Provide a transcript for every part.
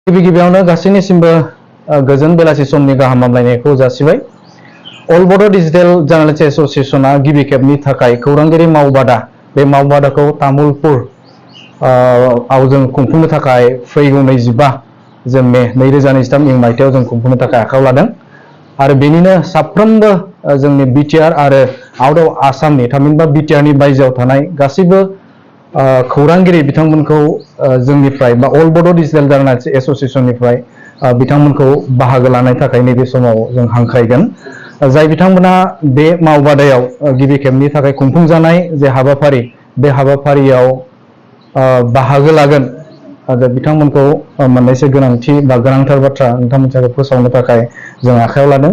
गिबि गिबियावनो गासैनिसिमबो गोजोन बेलासि समनि गाहाम हामलायनायखौ जासिबाय। अल बड' डिजिटेल जार्नालिस्ट एस'सिएशना गिबि खेबनि थाखाय खौरांगिरि मावबादा, बे मावबादाखौ तामुलपुर आव जों खुंफुंनो थाखाय फैगौ 25 मे 2023 मायथाइयाव जों खुंफुंनो थाखाय आखायाव लादों। आरो बेनिनो साफ्रोमबो जोंनि बिटिआर आरो आउट अफ आसामनि थामहिनबा बिटिआरनि बायजोआव थानाय गासैबो खौरांगिरि बिथांमोनखौ जोंनिफ्राय बा अल बड' डिजिटेल जार्नालिस्ट एस'सिएशननिफ्राय बिथांमोनखौ बाहागो लानाय थाखाय नैबे समाव जों हांख्रायगोन। जाय बिथांमोना बे मावबादायाव गिबि खेबनि थाखाय खुंफुंजानाय जे हाबाफारि, बे हाबाफारियाव बाहागो लागोन आरो बिथांमोनखौ मोननैसो गोनांथि बा गोनांथार बाथ्रा नोंथांमोनखौ फोसावनो थाखाय जों आखायाव लादों।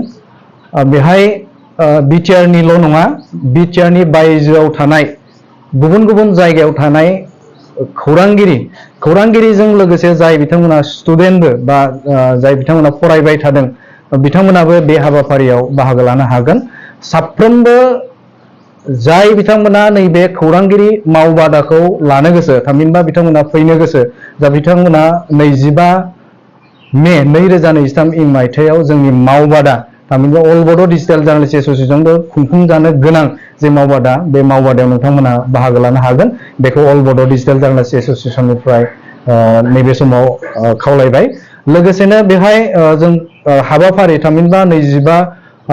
बेहाय बिटिआरनिल' नङा, बिटिआरनि बायजोआव थानाय गुबुन गुबुन जायगायाव थानाय खौरांगिरिजों लोगोसे जाय बिथांमोना स्टुडेन्टबो बा जाय बिथांमोना फरायबाय थादों बिथांमोनाबो बे हाबाफारियाव बाहागो लानो हागोन। साफ्रोमबो जाय बिथांमोना नैबे खौरांगिरि मावबादाखौ लानो गोसो, थामहिनबा बिथांमोना फैनो गोसो, दा बिथांमोना 25 मे 2023 मायथाइयाव जोंनि मावबादा, थामहिनबा अल बड' डिजिटेल जार्नालिस्ट एस'सिएशनबो खुंफुंजानो गोनां जे मावबादा, बे मावबादायाव नोंथांमोना बाहागो लानो हागोन। बेखौ अल बड' डिजिटेल जार्नालिस्ट एस'सिएशननिफ्राय नैबे समाव खावलायबाय। लोगोसेनो बेहाय जों हाबाफारि, थामहिनबा 25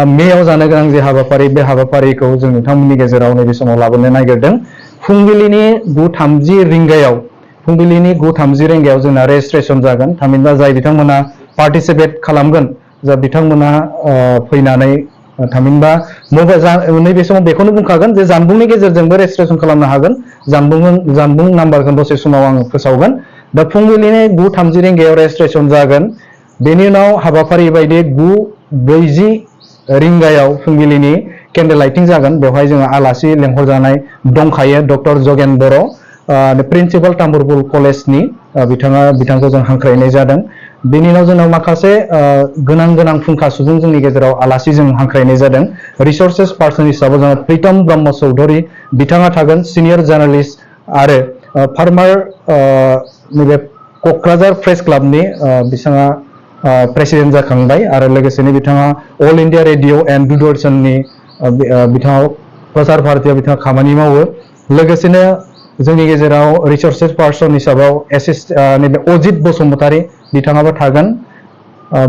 मेआव जानो गोनां जे हाबाफारि, बे हाबाफारिखौ जों नोंथांमोननि गेजेराव नैबे समाव लाबोनो नागिरदों। फुंबिलिनि 9:30 रिंगायाव जोंना रेजिस्ट्रेसन जागोन। थामहिनबा जाय बिथांमोना पार्टिसिपेट खालामगोन, जा बिथांमोना फैनानै थामहिनबा नैबे समाव बेखौनो बुंखागोन जे जानबुंनि गेजेरजोंबो रेजिस्ट्रेसन खालामनो हागोन। जानबुं नाम्बारखौ दसे समाव आं फोसावगोन। दा फुंबिलिनि 9:30 रिंगायाव रेजिस्ट्रेसन जागोन। बेनि उनाव हाबाफारि बायदि 9:40 रिंगायाव फुंबिलिनि केन्डेल लाइटिं जागोन। बेवहाय जोङो आलासि लेंहरजानाय दंखायो, डक्टर जगेन बर', प्रिन्सिपाल तामुलपुर कलेजनि, बिथांखौ जों हांख्रायनाय जादों। बेनि उनाव जोंनाव माखासे गोनां फुंखा सुबुं जोंनि गेजेराव आलासि जों हांख्रायनाय जादों। रिसर्सेस पार्सन हिसाबै जोङो प्रितम ब्रह्म चौधुरी, बिथाङा थागोन, सिनियर जार्नालिस्ट आरो फार्मार नैबे क'क्राझार प्रेस क्लाबनि बिथाङा प्रेसिडेन्ट जाखांबाय। आरो लोगोसेनो बिथाङा अल इन्डिया रेडिअ' एन्ड दूरदर्शननि बिथाङा प्रचार भारतीयाव बिथाङा खामानि मावो। लोगोसेनो जोंनि गेजेराव रिसर्सेस पार्सन हिसाबाव नैबे अजित बसुमतारी, बिथाङाबो थागोन।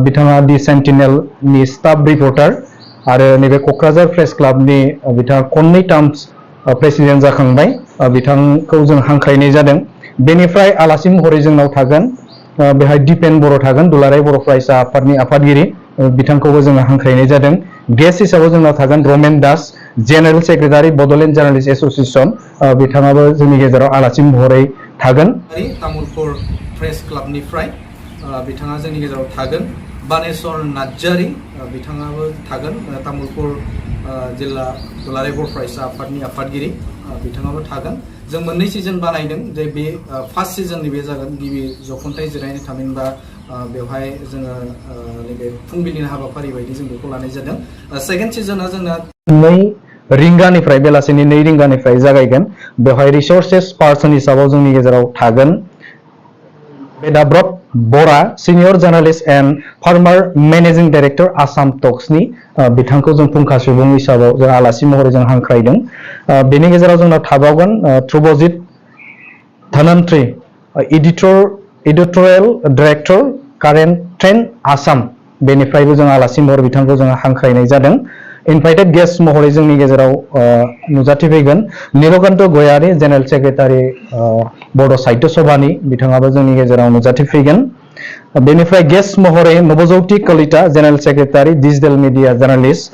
बिथाङा दि सेन्टिनेलनि स्टाफ रिपर्टार आरो नैबे क'क्राझार प्रेस क्लाबनि बिथाङा खननै टार्म्स प्रेसिडेन्ट जाखांबाय। बिथांखौ जों हांख्रायनाय जादों। बेनिफ्राय आलासि महरै जोंनाव थागोन, बेहाय दिपेन बर' थागोन, दुलाराय बर' फरायसा आफादनि आफादगिरि, बिथांखौबो जोङो हांख्रायनाय जादों। गेस्ट हिसाबै जोंनाव थागोन Ramen Das, general secretary Bodoland journalist association, बिथाङाबो जोंनि गेजेराव आलासि महरै थागोन। तामुलपुर प्रेस क्लाबनिफ्राय बिथाङा जोंनि गेजेराव थागोन। बानेश्वर नार्जारी, बिथाङाबो थागोन, तामुलपुर जिल्ला दुलाराय बर' फरायसा आफादनि आफादगिरि, बिथाङाबो थागोन। जों मोननै सिजन बानायदों, जे बे फार्स्ट सिजननि बे जागोन गिबि जखन्थाइ जिरायनाय, थामहिनबा बेवहाय जोङो नैबे फुंबिलिनि हाबाफारि बायदि जों बेखौ लानाय जादों। सेकेन्ड सिजना जोंना 2 रिंगानिफ्राय, बेलासिनि 2 रिंगानिफ्राय जागायगोन। बेवहाय रिसर्सेस पार्सन हिसाबाव जोंनि गेजेराव थागोन Bedabrata Bora, senior journalist and former managing director Assam टक्सनि, बिथांखौ जों फुंखा सुबुं हिसाबाव जों आलासि महरै जों हांख्रायदों। बेनि गेजेराव जोंनाव थाबावगोन ध्रुबजित धनन्त्री, एडिटरियेल डाइरेक्टर कारेन्ट ट्रेन्ड आसाम, बेनिफ्रायबो जों आलासि महरै बिथांखौ जों हांख्रायनाय जादों। इनभाइटेड गेस्ट महरै जोंनि गेजेराव नुजाथिफैगोन नीलकान्त गयारी, जेनेरेल सेक्रेटारि बड' साहित्य सभानि, बिथाङाबो जोंनि गेजेराव नुजाथिफैगोन। बेनिफ्राय गेस्ट महरै Nabajyoti Kalita, general secretary digital media journalist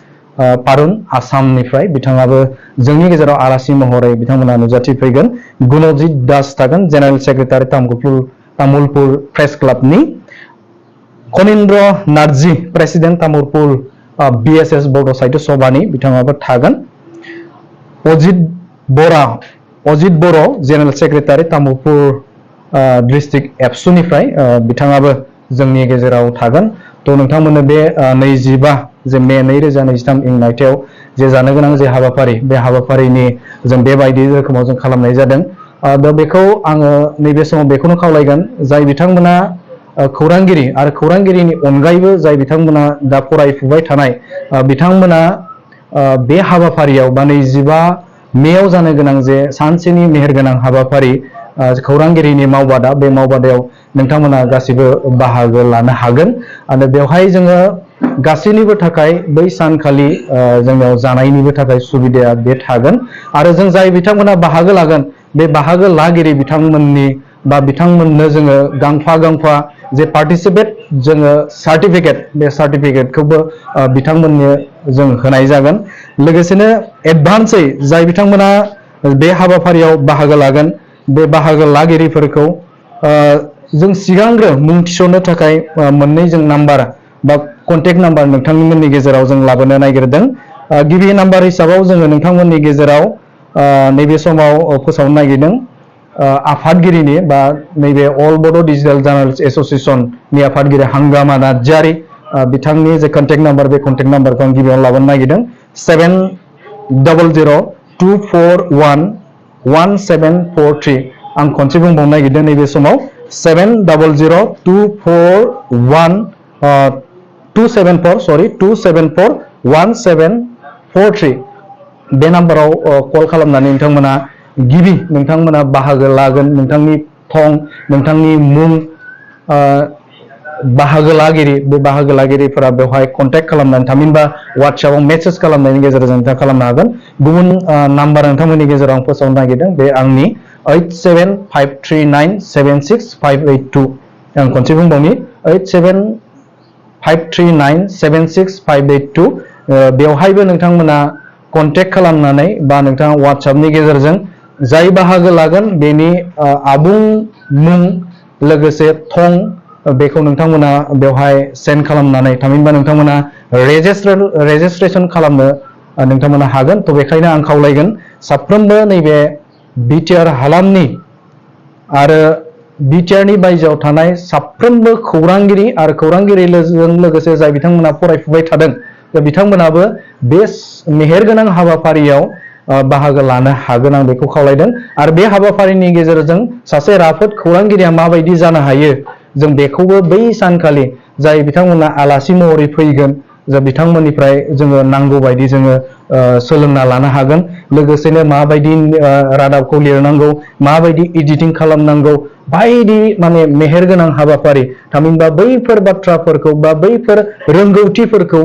forum आसामनिफ्राय, बिथाङाबो जोंनि गेजेराव आलासि महरै बिथांमोना नुजाथिफैगोन। गुणजित दास थागोन, जेनेरेल सेक्रेटारि तामुलपुर प्रेस क्लाबनि। खनीन्द्र नार्जी, प्रेसिडेन्ट तामुलपुर BSS बड' साहित्य सभानि, बिथाङाबो थागोन। Ajit Boro', general secretary Tamulpur district एबसुनिफ्राय, बिथाङाबो जोंनि गेजेराव थागोन। थ' नोंथांमोननो बे 25 मे 2023 मायथाइयाव जे जानो गोनां जे हाबाफारि, बे हाबाफारिनि जों बेबायदि रोखोमाव जों खालामनाय जादों। दा बेखौ आङो नैबे समाव बेखौनो खावलायगोन, जाय बिथांमोना खौरांगिरि आरो खौरांगिरिनि अनगायैबो जाय बिथांमोना दा फरायफुबाय थानाय बिथांमोना बे हाबाफारियाव बा 25 मेयाव जानो गोनां जे सानसेनि मेहेरगोनां हाबाफारि खौरांगिरिनि मावबादा, बे मावबादायाव नोंथांमोना गासिबो बाहागो लानो हागोन आरो बेवहाय जोङो गासैनिबो थाखाय बै सानखालि जोंनाव जानायनिबो थाखाय सुबिदाया बे थागोन आरो जों जाय बिथांमोना बाहागो लागोन बे बाहागो लागिरि बिथांमोननि बा बिथांमोननो जोङो गांफा जे पार्टिसिपेट जोङो सार्टिफिकेट, बे सार्टिफिकेटखौबो बिथांमोननो जों होनाय जागोन। लोगोसेनो एडभान्सै जाय बिथांमोना बे हाबाफारियाव बाहागो लागोन बे बाहागो लागिरिफोरखौ जों सिगांग्रो मुं थिसननो थाखाय मोननै जों नाम्बार बा कन्टेक्ट नाम्बार नोंथांमोननि गेजेराव जों लाबोनो नागिरदों। गिबि नाम्बार हिसाबाव जोङो नोंथांमोननि गेजेराव नैबे समाव फोसावनो नागिरदों आफादगिरिनि बा नैबे अल बड' डिजिटेल जार्नालिस्ट एस'सिएशननि आफादगिरि हांगामा नार्जारि बिथांनि जे कन्टेक्ट नाम्बार, बे कन्टेक्ट नाम्बारखौ आं गिबियावनो लाबोनो नागिरदों 7002411743। आं खनसे बुंबावनो नागिरदों नैबे समाव 2741743। बे नाम्बाराव कल खालामनानै नोंथांमोना नोंथांमोना बाहागो लागोन, नोंथांनि थं, नोंथांनि मुं, बाहागो लागिरि, बे बाहागो लागिरिफोरा बेवहाय कन्टेक्ट खालामनानै थामहिनबा वाट्सएपआव मेसेज खालामनायनि गेजेरजों नोंथाङा खालामनो हागोन। गुबुन नाम्बार नोंथांमोननि गेजेराव आं फोसावनो नागिरदों बे आंनि 8753976582। आं खनसे बुंबावनि 8753976582। बेवहायबो नोंथांमोना कन्टेक्ट खालामनानै बा नोंथाङा वाट्सएपनि गेजेरजों जाय बाहागो लागोन बेनि आबुं मुं लोगोसे थं बेखौ नोंथांमोना बेवहाय सेन्ड खालामनानै थामहिनबा नोंथांमोना रेजिस्ट्रेसन खालामनो नोंथांमोना हागोन। थ' बेखायनो आं खावलायगोन साफ्रोमबो नैबे बिटिआर हालामनि आरो बिटिआरनि बायजोआव थानाय साफ्रोमबो खौरांगिरि आरो खौरांगिरिजों लोगोसे जाय बिथांमोना फरायफुबाय थादों बिथांमोनाबो बे मेहेरगोनां हाबाफारियाव बाहागो लानो हागोन, आं बेखौ खावलायदों। आरो बे हाबाफारिनि गेजेरजों सासे राफोद खौरांगिरिया माबायदि जानो हायो जों बेखौबो बै सानखालि जाय बिथांमोना आलासि महरै फैगोन बिथांमोननिफ्राय जोङो नांगौ बायदि जोङो सोलोंना लानो हागोन। लोगोसेनो माबायदि रादाबखौ लिरनांगौ, माबायदि एडिटिं खालामनांगौ, बायदि माने मेहेरगोनां हाबाफारि थामहिनबा बैफोर बाथ्राफोरखौ बा बैफोर रोंगौथिफोरखौ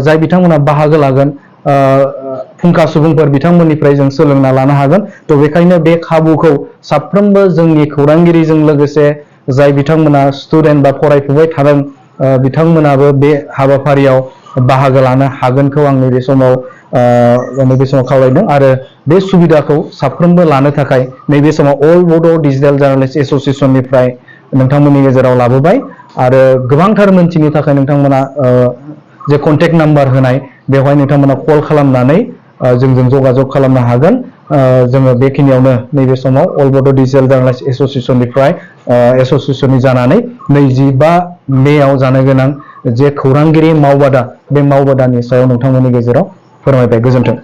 जाय बिथांमोना बाहागो लागोन फुंखा सुबुंफोर बिथांमोननिफ्राय जों सोलोंना लानो हागोन। थ' बेखायनो बे खाबुखौ साफ्रोमबो जोंनि खौरांगिरिजों लोगोसे जाय बिथांमोना स्टुडेन्ट बा फरायफुबाय थादों बिथांमोनाबो बे हाबाफारियाव बाहागो लानो हागोनखौ आं नैबे समाव खावलायदों। आरो बे सुबिदाखौ साफ्रोमबो लानो थाखाय नैबे समाव अल बड' डिजिटेल जार्नालिस्ट एस'सिएशननिफ्राय नोंथांमोननि गेजेराव लाबोबाय। आरो गोबांथार मोनथिनो थाखाय नोंथांमोना जे कन्टेक्ट नाम्बार होनाय बेवहाय नोंथांमोना कल खालामनानै जोंजों जगाजग खालामनो हागोन। जोङो बेखिनियावनो नैबे समाव अल बड' डिजिटेल जार्नालिस्ट एस'सिएशननि जानानै 25 मेयाव जानो गोनां जे खौरांगिरि मावबादा, बे मावबादानि सायाव नोंथांमोननि गेजेराव फोरमायबाय। गोजोन्थों।